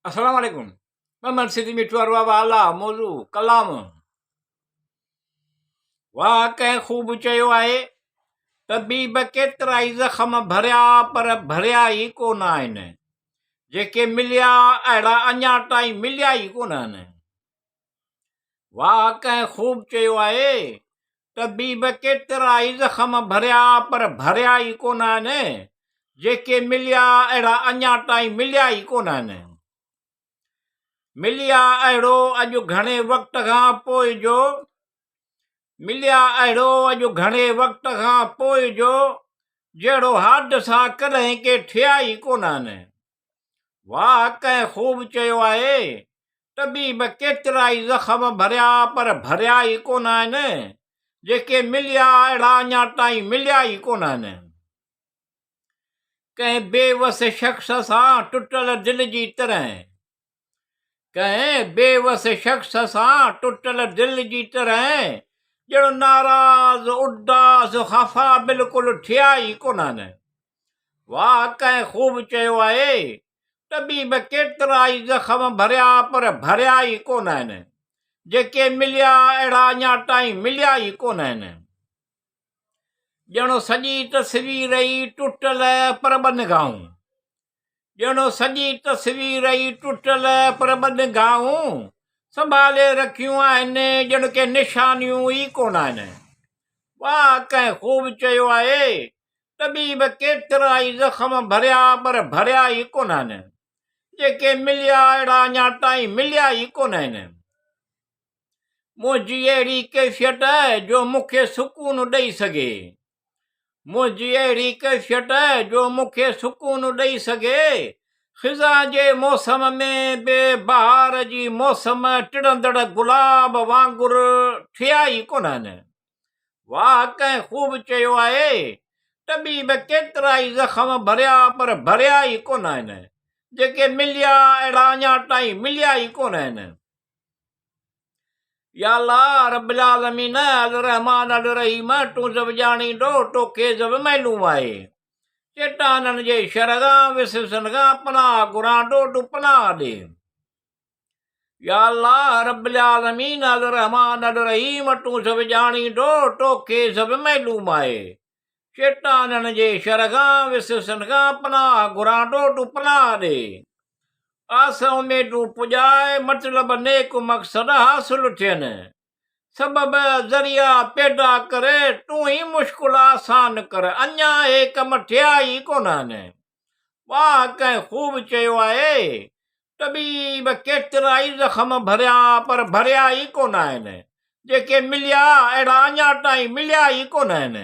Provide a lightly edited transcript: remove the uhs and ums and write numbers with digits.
السلام عليڪم محمد سنڌي مٺو ارباب اعليٰ موضوع ڪلام واهه ڪنهن خوب چيو آهي طبيب ڪيترائي زخم ڀريا پر ڀريا ئي ڪونه آهن جيڪي مليا اهڙا اڃا تائين مليا ئي ڪونه آهن واهه ڪنهن خوب چيو آهي، طبيب ڪيترائي زخم ڀريا پر ڀريا ئي ڪونه آهن، جيڪي مليا اهڙا اڃا تائين مليا ئي ڪونه آهن. مليا اهڙو اڄ گهڻي وقت کان پوء جو مليا اهڙو اڄ گهڻي وقت کان پوء جو جهڙو حادثا ڪڏهن ڪي ٿيا ئي ڪونه آهن. واهه ڪنهن خوب چيو آهي، طبيب ڪيترائي زخم ڀريا پر ڀريا ئي ڪونه آهن، جيڪي مليا اهڙا اڃا تائين مليا ئي ڪونه آهن. ڪنهن بي وس شخص سان ٽٽل دل جي طرح، ڪنهن بي وس شخص سان ٽٽل دل جي طرح ڄڻ ناراض، اداس، خفا بلڪل ٿيا ئي ڪونه آهن. واهه ڪنهن خوب چيو آهي، طبيب ڪيترائي زخم ڀريا پر ڀريا ئي ڪونه آهن، جيڪي مليا اهڙا اڃا تائين مليا ئي ڪونه آهن. ڄڻ سڄي تصوير ئي ٽٽل پر ٻنگائون. ڄڻ سڄي تصوير ئي ٽٽل پر ٻنگائون سنڀالي رکيون آهن، ڄڻ ڪي نشانيون ئي ڪونه آهن. واهه ڪنهن خوب چيو آهي، طبيب ڪيترائي زخم ڀريا پر ڀريا ئي ڪونهن. جيڪي مليا اهڙا اڃا تائين مليا ئي ڪونهن. منهنجي اهڙي ڪيفيت جو مون کي سڪون ڏئي سگهي. منهنجي اهڙي ڪيفيت جو مون کي سڪون ڏئي سگهي. خزان جي موسم ۾ به بهار جي موسم ٽڙندڙ گلاب وانگر ٿيا ئي ڪونهن. واهه ڪنهن خوب چيو آهي، طبيب ڪيترائي زخم ڀريا پر ڀريا ئي ڪونه آهن، جيڪي مليا اهڙا اڃا تائين مليا ئي ڪونه آهن. يا الله رب العالمين الرحمٰن الرحيم تون سڀ ڄاڻيندو توکي سڀ معلوم آهي. شيطانن جي شر کان وسوسن کان پناهه گهران ٿو تون پناهه ڏي. يا الله رب العالمين الرحمٰن الرحيم تون سڀ ڄاڻيندو توکي سڀ معلوم آهي شيطانن جي شر کان وسوسن کان پناهه گهران ٿو تون پناهه ڏي آس اميدون پڄائي مطلب نيڪ مقصد حاصل ٿين سبب ذريعا پيدا ڪر تون ئي مشڪل آسان ڪر اڃا اهي ڪم ٿيا ئي ڪونهن واهه ڪنهن خوب چيو آهي، طبيب ڪيترائي زخم ڀريا پر ڀريا ئي ڪونه آهن، جيڪي مليا اهڙا اڃا تائين مليا ئي ڪونه آهن.